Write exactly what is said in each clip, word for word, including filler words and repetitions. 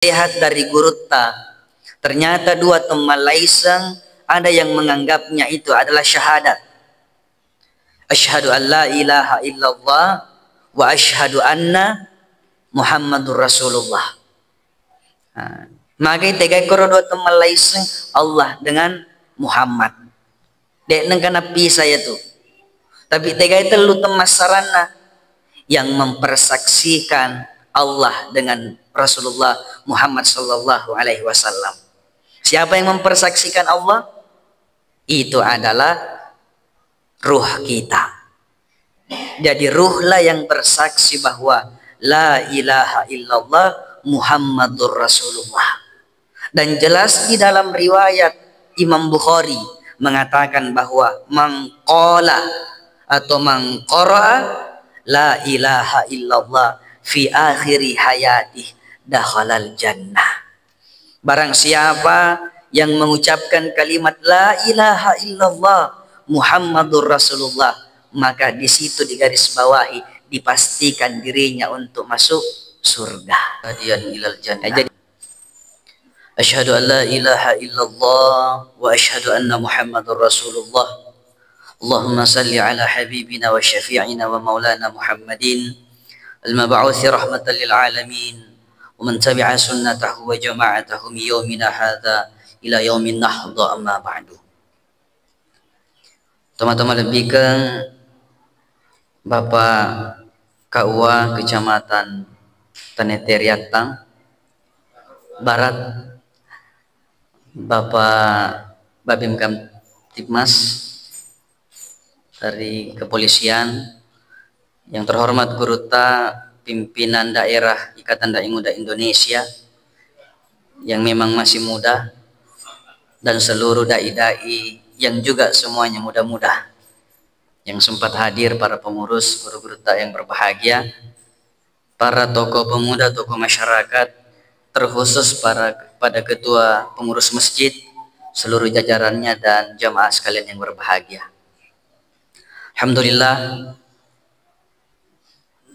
nasihat dari gurutta. Ternyata dua temmallaiseng ada yang menganggapnya itu adalah syahadat. Asyhadu an la ilaha illallah wa asyhadu anna Muhammadur Rasulullah. Nah, magai tegai koro dua temmallaiseng Allah dengan Muhammad. Dek nengka napisa ya tu. Tapi tegai tellu temmassaranna yang mempersaksikan Allah dengan Rasulullah Muhammad sallallahu alaihi wasallam. Siapa yang mempersaksikan Allah? Itu adalah ruh kita. Jadi ruhlah yang bersaksi bahwa la ilaha illallah Muhammadur Rasulullah. Dan jelas di dalam riwayat Imam Bukhari mengatakan bahwa man qala atau man qara'a la ilaha illallah fi akhiri hayatih dakhalal jannah. Barang siapa yang mengucapkan kalimat la ilaha illallah Muhammadur Rasulullah, maka di situ digarisbawahi, dipastikan dirinya untuk masuk surga. Hadiyan ilal jannah. Jadi, asyhadu an la ilaha illallah wa asyhadu anna Muhammadur Rasulullah. Allahumma salli ala habibina wa syafi'ina wa maulana Muhammadin al-mab'uthi rahmatan lil alamin wa man tabi'a sunnatahu wa jama'atahu min yaumina hadza ila yaumin nahda, amma ba'du. Toma-toma lebbikeng Bapak K U A Kecamatan Tanete Riattang Barat, Bapak Babim Kamtibmas dari kepolisian, yang terhormat gurutta, pimpinan daerah Ikatan Dai Muda Indonesia yang memang masih muda, dan seluruh dai-dai yang juga semuanya muda-muda yang sempat hadir, para pengurus, guru-gurutta yang berbahagia, para tokoh pemuda, tokoh masyarakat, terkhusus para, pada ketua pengurus masjid, seluruh jajarannya, dan jamaah sekalian yang berbahagia. Alhamdulillah,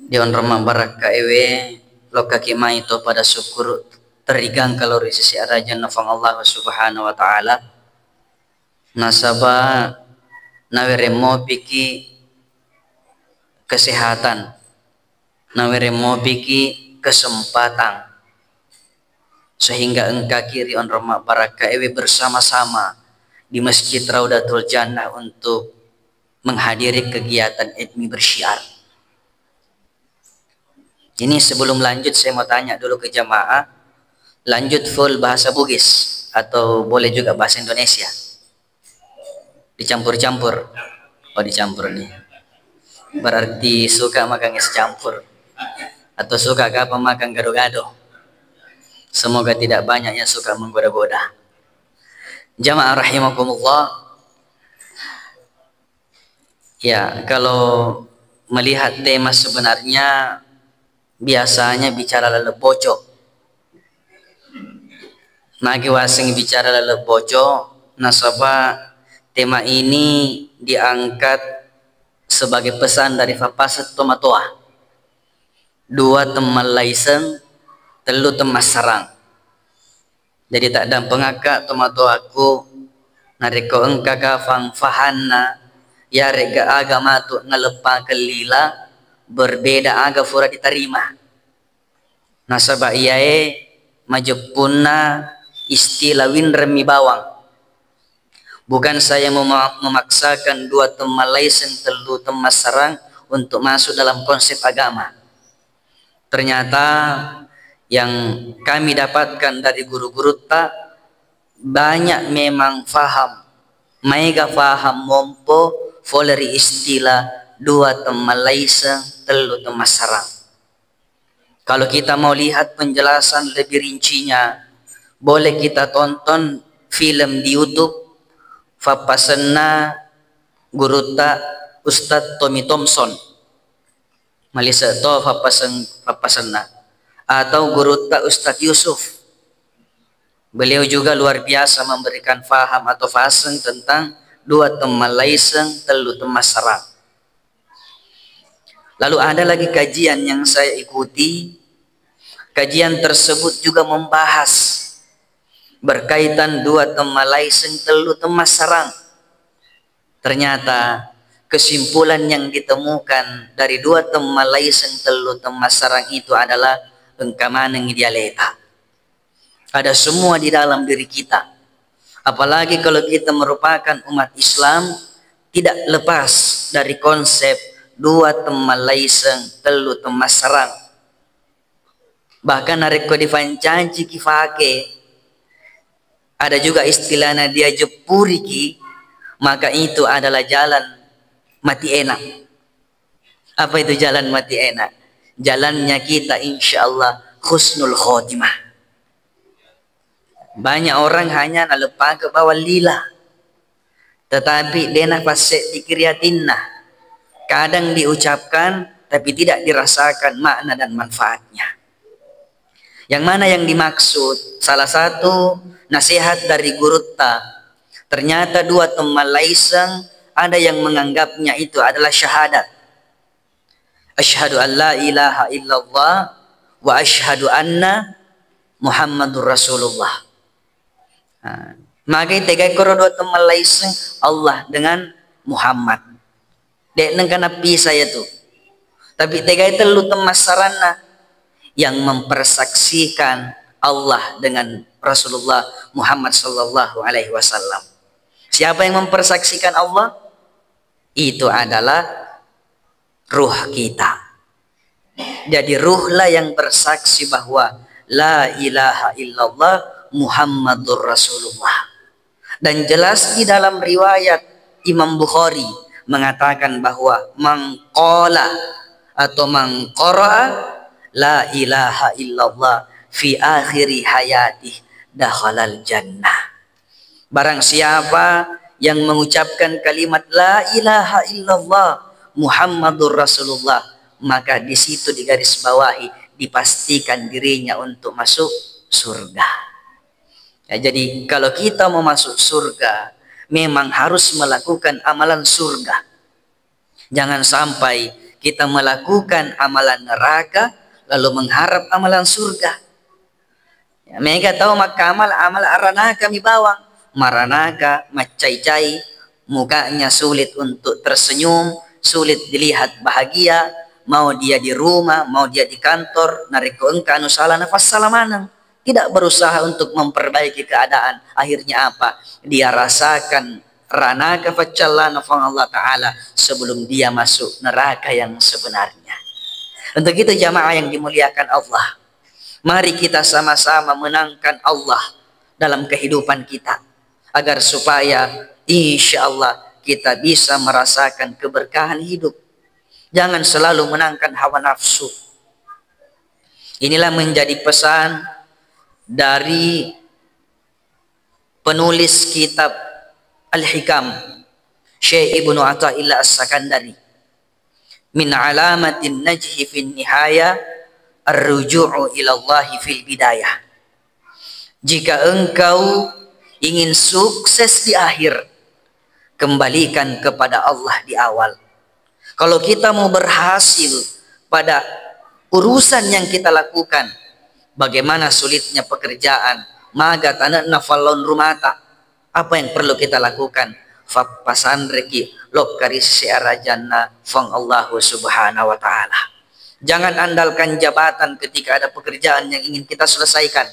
di onrong mabbarakka ewe, lokkaki mai to pada syukur terigangka lao ri sisi arajanna Puang Allah Subhanahu wa Ta'ala, nasaba nawereng mopiki kesehatan, nawereng mopiki kesempatan, sehingga engkaki ri onrong mabbarakka ewe bersama-sama di Masjid Raudatul Jannah untuk menghadiri kegiatan ilmi bersyiar. Ini sebelum lanjut, saya mau tanya dulu ke jamaah, lanjut full bahasa Bugis atau boleh juga bahasa Indonesia? Dicampur-campur. Oh, dicampur nih. Berarti suka makan es campur. Atau suka kapang makan gado-gado. Semoga tidak banyak yang suka menggoda-goda. Jamaah rahimakumullah. Ya, kalau melihat tema sebenarnya, biasanya bicara laleng boco. Magi waseng bicara laleng boco, nasaba tema ini diangkat sebagai pesan dari fappaseng tomatoa. Dua temmallaiseng, tellu temmassarang. Jadi, taddampengakka tomatoakku, narekko engka kafang fahanna, yaregga aga matu naleppakeng lila, berbeda aga fura ditarima. Nasaba iyae majeppunna istilah winremmi bawang. Bukan saya mema-, memaksakan dua temmallaiseng, tellu temmassarang untuk masuk dalam konsep agama. Ternyata yang kami dapatkan dari guru-gurutta, banyak memang faham, maega faham mompo fole ri istilah dua temmallaiseng, tellu temmassarang. Kalau kita mau lihat penjelasan lebih rincinya, boleh kita tonton film di YouTube, fappasenna gurutta Ustadz Tommy Thompson. Malise to fappaseng-, fappasenna. Atau gurutta Ustadz Yusuf. Beliau juga luar biasa memberikan faham atau faseng tentang dua temmallaiseng, tellu temmassarang. Lalu ada lagi kajian yang saya ikuti, Kajian tersebut juga membahas berkaitan dua temmalaiseng, tellu temmassarang. Ternyata kesimpulan yang ditemukan dari dua temmalaiseng, tellu temmassarang itu adalah engka manengngi dialeta. Ada semua di dalam diri kita. Apalagi kalau kita merupakan umat Islam, tidak lepas dari konsep dua temmalaiseng, tellu temmassarang. Bahkan narekko difancanciki fake, ada juga istilahna dia jeppuriki, maka itu adalah jalan mati enak. Apa itu jalan mati enak? Jalannya kita insya Allah husnul khotimah. Banyak orang hanya naleppake bawang lila, tetapi de' napasseddiki ri atinna. Kadang diucapkan, tapi tidak dirasakan makna dan manfaatnya. Yang mana yang dimaksud? Salah satu nasihat dari gurutta, ternyata dua temmalaiseng ada yang menganggapnya itu adalah syahadat. Asyhadu an la ilaha illallah wa asyhadu anna Muhammadur Rasulullah. Nah, magai tegai koro dua temmalaiseng, Allah dengan Muhammad. De' nengka nappisai tu. Tapi tegai tellu temmassaranna yang mempersaksikan Allah dengan Rasulullah Muhammad sallallahu alaihi wasallam. Siapa yang mempersaksikan Allah? Itu adalah ruh kita. Jadi ruhlah yang bersaksi bahwa la ilaha illallah Muhammadur Rasulullah. Dan jelas di dalam riwayat Imam Bukhari mengatakan bahwa man qala atau man qara'a la ilaha illallah fi akhiri hayatih dakhalal jannah. Barang siapa yang mengucapkan kalimat la ilaha illallah Muhammadur Rasulullah, maka di situ digarisbawahi, dipastikan dirinya untuk masuk surga. Ya, jadi kalau kita mau masuk surga, memang harus melakukan amalan surga. Jangan sampai kita melakukan amalan neraka lalu mengharap amalan surga. Ya, mega tau makkamal amal aranaka mi bawang, maranaka, maccai-cai, mukanya sulit untuk tersenyum, sulit dilihat bahagia, mau dia di rumah, mau dia di kantor, narekko engka anu salah nafassala maneng. Tidak berusaha untuk memperbaiki keadaan. Akhirnya apa? Dia rasakan ranaka faccallana Puang Allah Ta'ala sebelum dia masuk neraka yang sebenarnya. Untuk itu jamaah yang dimuliakan Allah, mari kita sama-sama menangkan Allah dalam kehidupan kita, agar supaya insya Allah kita bisa merasakan keberkahan hidup. Jangan selalu menangkan hawa nafsu. Inilah menjadi pesan dari penulis kitab Al-Hikam, Syekh Ibnu Athaillah As-Sakandari. Min alamatin najhi fin nihaya ar-ruju'u ilallahi fil bidayah. Jika engkau ingin sukses di akhir, kembalikan kepada Allah di awal. Kalau kita mau berhasil pada urusan yang kita lakukan, bagaimana sulitnya pekerjaan, maga tane'na fallaun rumata, apa yang perlu kita lakukan? Fappasanreki lokka ri sese arajanna Puang Allahu Subhanahu wa Ta'ala. Jangan andalkan jabatan ketika ada pekerjaan yang ingin kita selesaikan.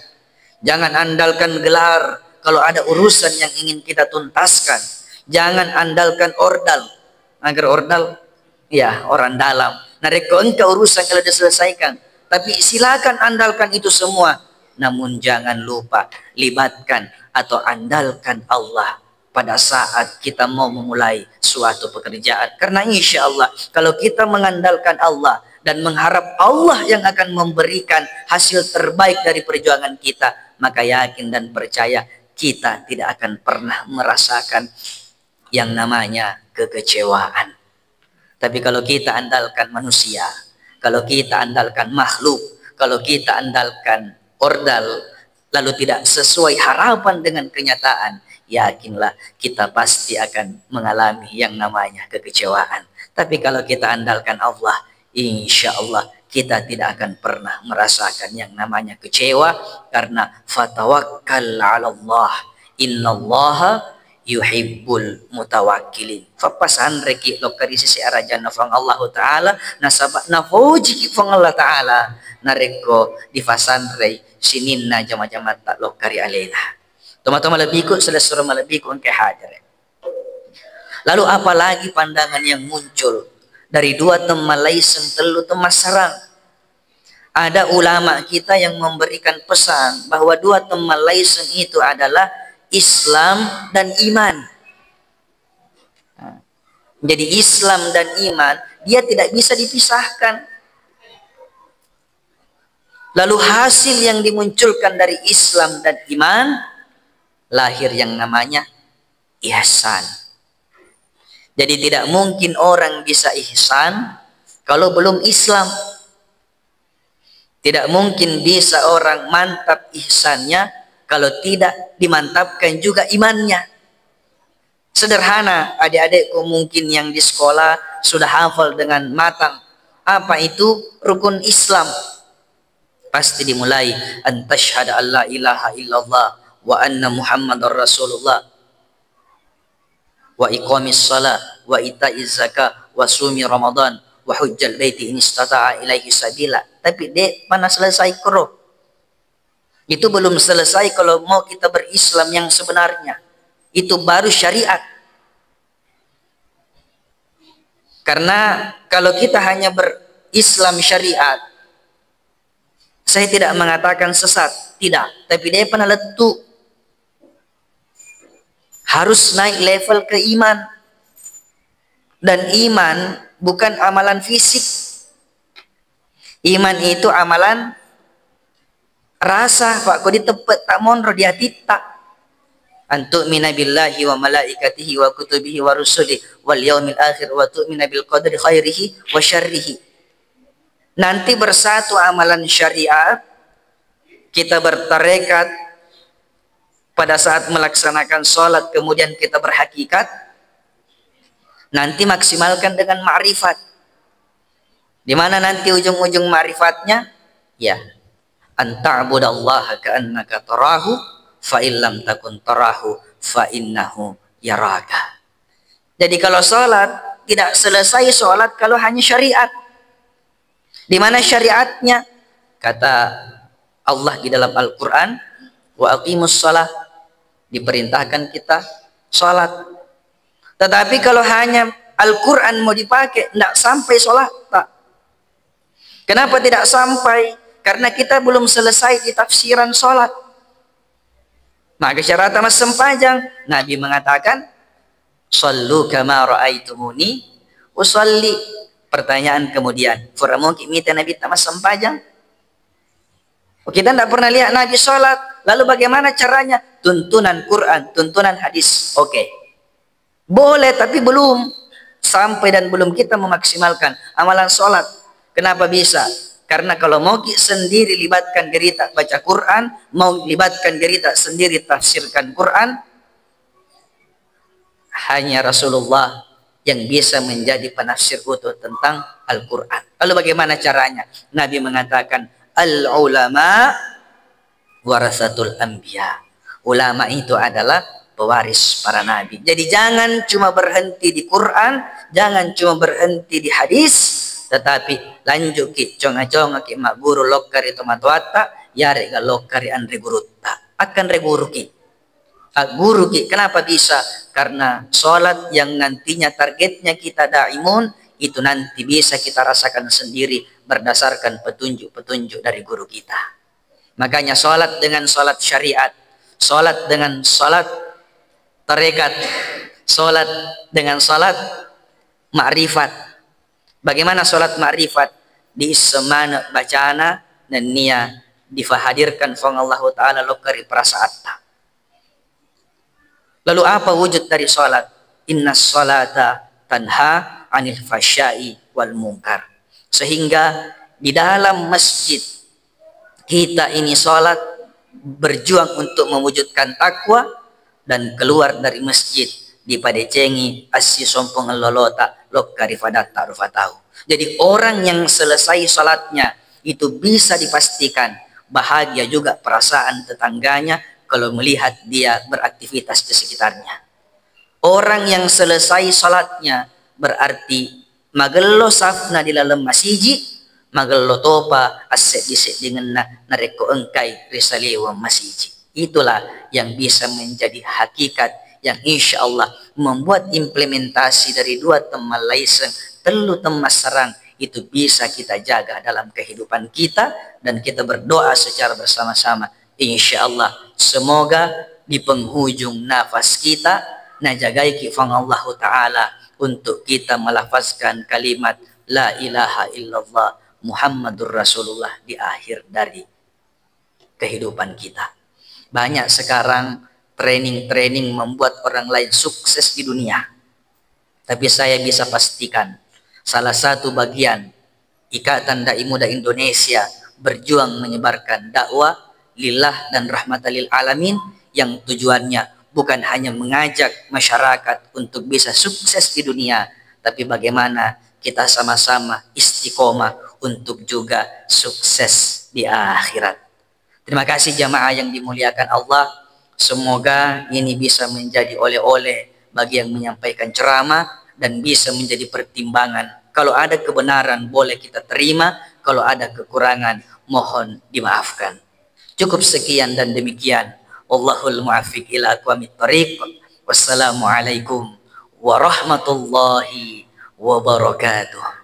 Jangan andalkan gelar kalau ada urusan yang ingin kita tuntaskan. Jangan andalkan ordal. Agar ordal, ya, orang dalam. Narekko engka urusan kalau diselesaikan, tapi silakan andalkan itu semua. Namun jangan lupa libatkan atau andalkan Allah pada saat kita mau memulai suatu pekerjaan. Karena insya Allah, kalau kita mengandalkan Allah dan mengharap Allah yang akan memberikan hasil terbaik dari perjuangan kita, maka yakin dan percaya kita tidak akan pernah merasakan yang namanya kekecewaan. Tapi kalau kita andalkan manusia, kalau kita andalkan makhluk, kalau kita andalkan ordal, lalu tidak sesuai harapan dengan kenyataan, yakinlah kita pasti akan mengalami yang namanya kekecewaan. Tapi kalau kita andalkan Allah, insya Allah kita tidak akan pernah merasakan yang namanya kecewa, karena fatawakkal 'ala Allah, innallaha yuhibbul mutawakkilin. Fappasanreki lokka ri sese arajanna Fuang Allahu Ta'ala, nasaba nafojiki Fuang Allah Ta'ala narekko difasanrei sininna jama-jamatta lokka ri alena. Tomatoa malebbiku, selessureng malebbiku engka hadere. Lalu apalagi pandangan yang muncul dari dua temmallaiseng, tellu temmassarang? Ada ulama kita yang memberikan pesan bahwa dua temmallaiseng itu adalah Islam dan iman. Nah, jadi Islam dan iman dia tidak bisa dipisahkan. Lalu hasil yang dimunculkan dari Islam dan iman, lahir yang namanya ihsan. Jadi tidak mungkin orang bisa ihsan kalau belum Islam. Tidak mungkin bisa orang mantap ihsannya kalau tidak dimantapkan juga imannya. Sederhana, adik-adikku mungkin yang di sekolah sudah hafal dengan matang. Apa itu rukun Islam? Pasti dimulai, "An tasyhada an la ilaha illallah wa anna Muhammadar Rasulullah, wa iqamis shalah, wa ita'iz zakah, wa sumi Ramadan, wa hujjal baiti in istata'a ilaihi sabila." Tapi de' mana selesai koro. Itu belum selesai kalau mau kita berislam yang sebenarnya. Itu baru syariat. Karena kalau kita hanya berislam syariat, saya tidak mengatakan sesat, tidak. Tapi de' pernah lettu. Harus naik level ke iman. Dan iman bukan amalan fisik. Iman itu amalan rasa, Pak, ko diteppe' ta' monro di atitta. An tu'mina billahi wa malaikatihi wa kutubihi wa rusulihi wal yaumil akhir wa tu'mina bil qadri khairihi wa syarrihi. Nanti bersatu amalan syariat, kita bertarekat pada saat melaksanakan sholat, kemudian kita berhakikat, nanti maksimalkan dengan ma'rifat. Di mana nanti ujung-ujung ma'rifatnya? Ya, an ta'budallaha ka'annaka tarahu, fa illam takun tarahu, fa innahu yaraka. Jadi kalau sholat, tidak selesai sholat kalau hanya syariat. Di mana syariatnya? Kata Allah di dalam Al-Quran, "Wa aqimus shalah," diperintahkan kita sholat. Tetapi kalau hanya Al-Quran mau dipakai, ndak sampai sholat, tak. Kenapa tidak sampai? Karena kita belum selesai di tafsiran sholat. Maka syarat massempajang, Nabi mengatakan, "Shallu kama ra'aitumuni usalli." Pertanyaan kemudian, fura moki mita Nabi ta massempajang? Kita ndak pernah lihat Nabi sholat. Lalu bagaimana caranya? Tuntunan Quran, tuntunan hadis. Oke. Boleh, tapi belum sampai dan belum kita memaksimalkan amalan sholat. Kenapa bisa? Karena kalau mau ki sendiri libatkan diri ta baca Quran, mau libatkan diri ta sendiri tafsirkan Quran, hanya Rasulullah yang bisa menjadi penafsir utuh tentang Al-Quran. Lalu bagaimana caranya? Nabi mengatakan, "Al-ulama warasatul anbiya." Ulama itu adalah pewaris para nabi. Jadi jangan cuma berhenti di Quran, jangan cuma berhenti di hadis, tetapi lanjuki, conga-congaki magguru lokka ri tomatoatta, yarega lokka ri anre gurutta. Akan reguruki. Agguruki. Kenapa bisa? Karena sholat yang nantinya targetnya kita daimun, itu nanti bisa kita rasakan sendiri berdasarkan petunjuk-petunjuk dari guru kita. Makanya sholat dengan sholat syariat, sholat dengan sholat tarekat, sholat dengan sholat ma'rifat. Bagaimana sholat ma'rifat? Diissemane bacana nennia difahadirkan Fuang Allahu Ta'ala lokka ri perasaatta. Lalu apa wujud dari sholat? Inna sholata tanha anil fahsya'i wal munkar. Sehingga di dalam masjid kita ini sholat, berjuang untuk mewujudkan takwa, dan keluar dari masjid dipadecengi assisompong lolota lokka ri fadatta rufa tau. Jadi orang yang selesai salatnya itu bisa dipastikan bahagia juga perasaan tetangganya kalau melihat dia beraktivitas di sekitarnya. Orang yang selesai salatnya berarti magello safna di laleng masiji, magello topa asseddi-seddingenna narekko engkai ri saliweng masiji. Itulah yang bisa menjadi hakikat yang insya Allah membuat implementasi dari dua temmallaiseng, tellu temmassarang itu bisa kita jaga dalam kehidupan kita, dan kita berdoa secara bersama-sama. Insya Allah, semoga di penghujung nafas kita, najagaiki Puang Allahu Ta'ala untuk kita melafazkan kalimat La ilaha illallah Muhammadur Rasulullah di akhir dari kehidupan kita. Banyak sekarang training-training membuat orang lain sukses di dunia. Tapi saya bisa pastikan, salah satu bagian Ikatan Dai Muda Indonesia berjuang menyebarkan dakwah lillah dan rahmatan lil alamin, yang tujuannya bukan hanya mengajak masyarakat untuk bisa sukses di dunia, tapi bagaimana kita sama-sama istiqomah untuk juga sukses di akhirat. Terima kasih jamaah yang dimuliakan Allah. Semoga ini bisa menjadi oleh-oleh bagi yang menyampaikan ceramah dan bisa menjadi pertimbangan. Kalau ada kebenaran boleh kita terima, kalau ada kekurangan mohon dimaafkan. Cukup sekian dan demikian. Wallahul muwaffiq ila aqwamit thariq. Wassalamualaikum warahmatullahi wabarakatuh.